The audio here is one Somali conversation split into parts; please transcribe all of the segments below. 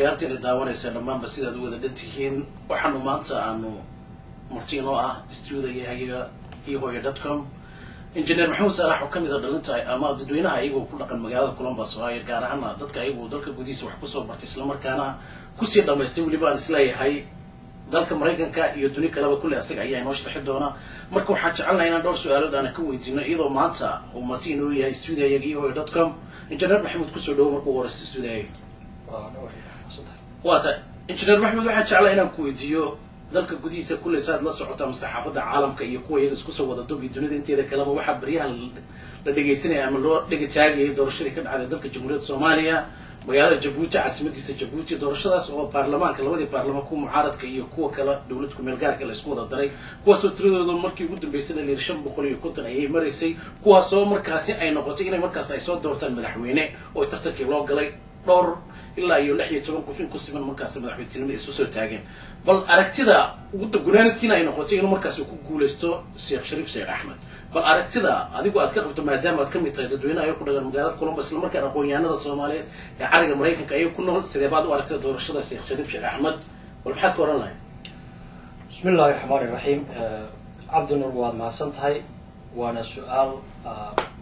Akhyaartiina daawanaysa dhammaanba sidaad u wada dhantihiin, waxaanu maanta aanu marti inoo ah stuudiyahayaga ehoya.com Engineer Maxamuud Saalax oo kamid a dhalinta ama dadweynaha ayagoo ku dhaqan magaalada Columbus, Ohio, gaar ahaana dadka ayagu dalka gudihiisa wax kusoo bartay, islamarkaana kusii dhamaystay weliba aan isleeyahay dalka Maraykanka iyo duni kaleba kulle, asaga ayaa inoo sharxi doona. Marka waxaan jecelnahay inaan dhowr su-aalood aana ka weydiino, iyadoo maanta uu marti inoo yahay stuudiyahayaga ehoya.com. Engineer Maxamuud, kusoo dhawo markuu horeysa stuudiyahayaga. Waa ta, Engineer Maxamed, waxaan jeclaa inaan ku weydiiyo dalka gudihiisa kulley saad la socota ama saxaafadda caalamka iyo kuwa iyaga isku soo wada dub iyo dunida inteeda kaleba, waxaa baryahan la dhegaysanaya ama loo dhega taagayay doorashadii ka dhacday dalka Jamhuuriyadda Soomaaliya, magaalada Jabuuti, caasimadiisa Jabuuti. Doorashadaas oo baarlamaanka, labadii baarlamaan, kuwa mucaaradka iyo kuwa kale dowlad kumeel gaarka la isku wada daray, kuwaasoo tiradooda markii ugu dambeysana la yidhi 550 ayay maraysay, kuwaasoo markaasi ay noqotay inay markaas ay soo doortaan madaxweyne, oo tartankii loo galay dhowr ilaa iyo 16 qof in ku siman markaas madaxweytinimada isu soo taageen. Bal aragtida gunaanadkiina ay noqotay inuu markaas ku guuleysto Sheekh Shariif Sheekh Axmed. Bal aragtida adigu aad ka qabto, maadaama aad kamid tahay dadweynaha ay ku dhagan magaalada Columbus, isla markaan aqoon-yahanada Soomaaliyeed ee cariga Maraykanka ayay ku nool, sidee baad u aragtida doorashada Sheekh Shariif Sheekh Axmed? Bal maxaad ka oran lahayd? Bismi illaahi raxmaani raxiim. Cabdinuur, waad mahadsan tahay, waana su-aal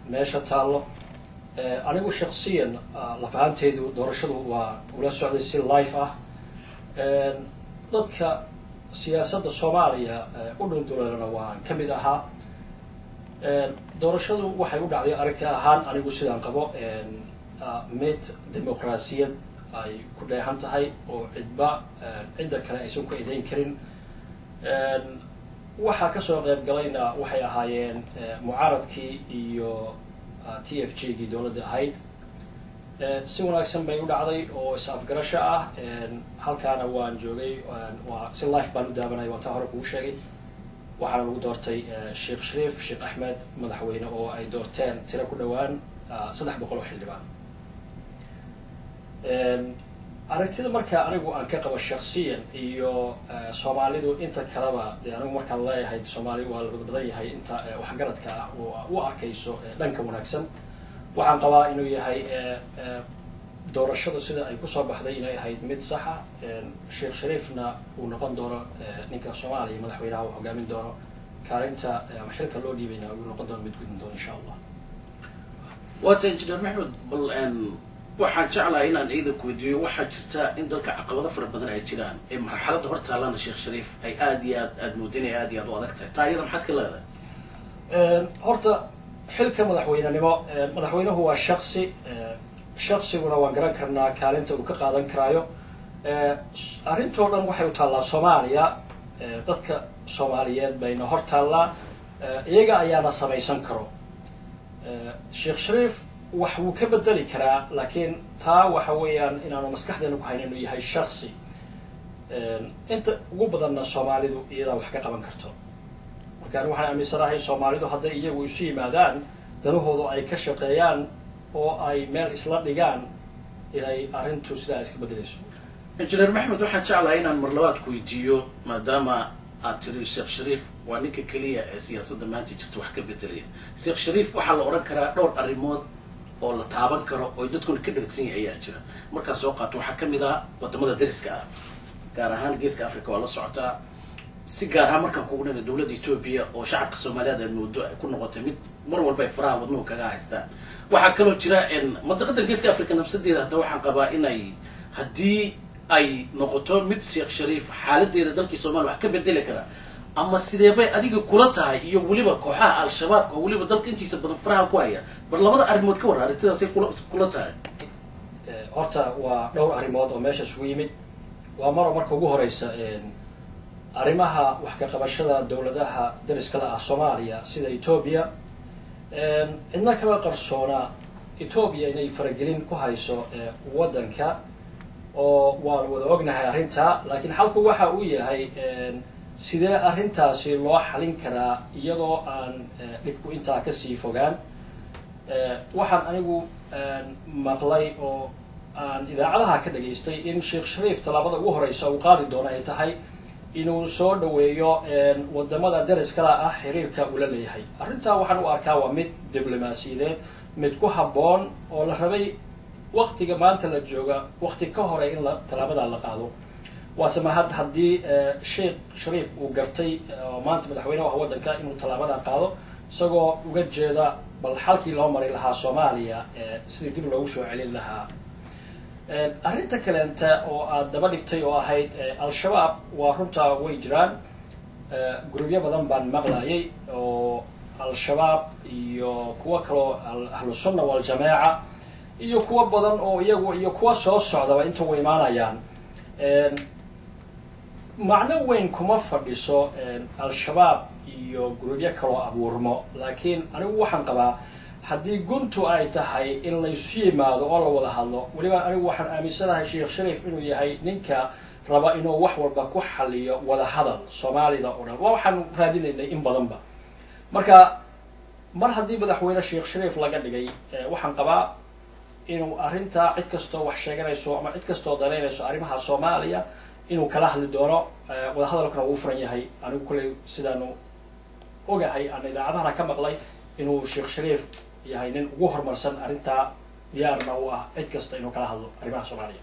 meesha taallo. Anigu shaksiyan lafahanteedu doorashadu waa ula socday si live ah. Dadka siyaasadda Soomaaliya u dhunduleelana waan ka mid ahaa. Doorashadu waxay u dhacday, aragti ahaan anigu sidaan qabo, mid dimuqraasiyad ay ku dheehan tahay oo cidba cidda kale aysan ku eedeyn karin. Waxaa kasoo qeyb galayna waxay ahaayeen mucaaradkii iyo TFG gii dowladda ahayd. Si wanaagsan bay u dhacday oo is-afgarasho ah. Halkaana waan joogay, waa si live baan u daawanay, waa taa hore kugu sheegay. Waxaana lagu doortay Sheekh Shariif Sheekh Axmed madaxweyne, oo ay doorteen tiro ku dhowaan 300 oo xildhibaan. Aragtida marka anigu aan ka qabo shaksiyan iyo Soomaalidu inta kaleba, dee anigu markaan leeyahay Soomaali waa la wada badan yahay, inta waxgaradka ah oo u arkayso dhanka wanaagsan, waxaan qabaa inuu yahay doorashadu sida ay kusoo baxday inay ahayd mid saxa, Sheekh Shariifna uu noqon doono ninka Soomaaliya madaxweynaha uu hogaamin doono, kaalinta ama xilka loo dhiibayna uu noqon doono mid gudin doono, insha Allah. Waata, Engineer Maxmed, bal waxaan jeclahay inaan ciidan ku weydiiyo. Waxaa jirta in dalka caqabado fara badan ay jiraan, ee marxaladda hor taallana Sheekh Shariif ay aada iyo aad aada moodin ay aada iyo aad u adag tahay. Taa iyada maxaad ka leedahay? Horta xilka madaxweynenimo, madaxweynuhu waa shaksi, shaksiguna waan garan karnaa kaalinta uu ka qaadan karaayo. Arrintoo dhan waxay u taallaa Soomaaliya, dadka Soomaaliyeed bayna hor taallaa, iyaga ayaana samaysan karo. Sheekh Shariif wax wuu ka bedeli karaa, laakiin taa waxa weeyaan inaanu maskaxdeena ku hayn inuu yahay shaksi. Inta ugu badanna Soomaalidu iyadaa wax ka qaban karto. Marka ani waxaan aaminsanahay Soomaalidu hadday iyagu isu yimaadaan, danahoodu ay ka shaqeeyaan oo ay meel isla dhigaan, inay arrintu sidaa iska bedelayso. Injineer Maxmed, waxaan jeclahay inaan mar labaad ku weydiiyo, maadaama aad tiri Sheekh Shariif waa ninka keliya ee siyaasadda maanta jirta wax ka bedelaya. Sheekh Shariif waxaa la odhan karaa dhowr arrimood oo la taaban karo oo dadkuna ka dhergsan yahay ayaa jira. Markaad soo qaato, waxaa ka mid ah wadamada dariska ah, gaar ahaan Geeska Africa, waa la socotaa, si gaar ahaan markaan kugu dhina dowladda Etoobiya oo shacabka Soomaaliyeed aad moodo ay ku noqotay mid mar walba ay faraha wadnuhu kaga haystaan. Waxaa kaloo jira mandaqadan Geeska Africa nafsadeeda. Hadda waxaan qabaa inay haddii ay noqoto mid Sheekh Shariif xaaladeeda dalkii Soomaliya wax ka bedeli kara, ama sidee bay adiga kula tahay, iyo weliba kooxaha Al-Shabaabka oo weliba dalka intiisa badan faraha ku haya? Bal labada arrimood ka warra, aragtidaasay kula tahay. Horta waa dhowr arrimood oo meesha isugu yimid. Waa maro marka ugu horeysa arrimaha wax ka qabashada dowladaha dariska la ah Soomaaliya sida Etoobiya. Cidna kama qarsoona Etoobiya inay faragelin ku hayso waddanka, oo waan wada ognahay arrintaa. Laakiin xalku waxa uu yahay, sidee arrintaasi loo xalin karaa iyadoo aan dhibku intaa kasii fogaan? Waxaan anigu maqlay oo aan idaacadaha ka dhagaystay in Sheekh Shariif tallaabada ugu horeysa uu qaadi doono ay tahay inuu soo dhaweeyo wadamada dariskala ah xiriirka ula leeyahay. Arrintaa waxaan u arkaa waa mid diblomaasiyadeed, mid ku habboon oo la rabay. Waqtiga maanta la jooga, waqti ka hore in la tallaabadaa la qaado waase mahad haddii Sheekh Shariif uu gartay oo maanta madaxweynaha waddanka inuu tallaabadaa qaado, isagoo uga jeeda bal xalkii loo mari lahaa Soomaaliya sidii dib loogu soo celin lahaa. Arrinta kaleenta oo aad daba dhigtay oo ahayd Al-Shabaab, waa runtaa, way jiraan gurubyo badan baan maqlayay oo Al-Shabaab iyo kuwo kaloo Ahlu Sunna Waljamaaca iyo kuwo badan oo iyagu iyo kuwa soo socdaba inta way imaanayaan. Macno weyn kuma fadhiso Al-Shabaab iyo gurubyo kaloo abuurmo, laakiin anigu waxaan qabaa haddii guntu ay tahay in laysu yimaado oo la wada hadlo. Weliba anigu waxaan aaminsanahay Sheekh Shariif inuu yahay ninka raba inuu wax walba ku xaliyo wada hadal Soomaalida oo dhan. Waa waxaan raadinaynay in badanba. Marka mar haddii madaxweyne Sheekh Shariif laga dhigay, waxaan qabaa inuu arrintaa cid kastoo wax sheeganayso ama cid kastoo danaynayso arrimaha Soomaaliya inuu kala hadli doono, wadahadalkuna uu furan yahay. Anigu kulley sidaanu ogahay aan idaacadahana ka maqlay inuu Sheekh Shariif yahay nin ugu horumarsan arrintaa, diyaarna u ah cid kasta inuu kala hadlo arrimaha Soomaaliya.